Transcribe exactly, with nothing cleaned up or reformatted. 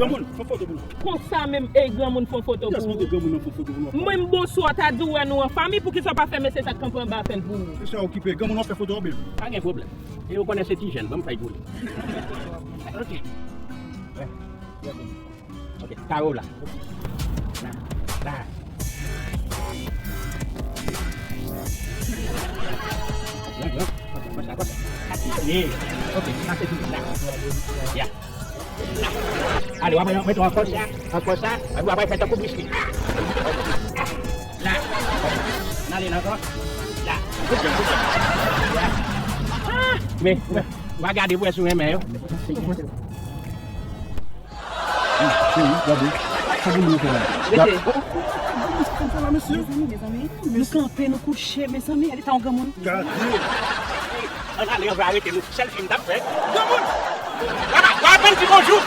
Granmoun, fè foto pou nou. Konsa menm, ey, granmoun, fè foto pou ou. Yes, montre granmoun nan, fè foto pou nou. Mwen, m bonswa, ta di w wè nou an fanmi, poukisa w pa fè mesye sa k kanpe anba a fè l pou ou? Mesye a okipe. Granmoun, w ap fè foto, bebe. Pa gen pwoblèm. E ou konnen se ti jèn, ban m fè l pou li. Ok. Ok, kare w la. La, la. Byen, byen. Konsa, konsa, konsa. Yeah. Ok, sa se fini. La. Ya. La. Ale, w ap mete ankò sa, ankò sa, epi w ap fè tankou biskit. La. N ale la ankò. La. Good job, good job. Ya. Ah, men, men, w a gade pou wè si w renmen yo. Cheri, gade. Sa pou nou fè la? Rete. Oh, oh, oh, oh, sa la, mesye? Mezanmi, mezanmi. Nou kanpe, nou kouche, mezanmi, ale ta yon granmoun. Gade. Ann ale, ann va arete nou. Sèl fi m t ap fè. Granmoun! W ap, w ap aprann di bonjou.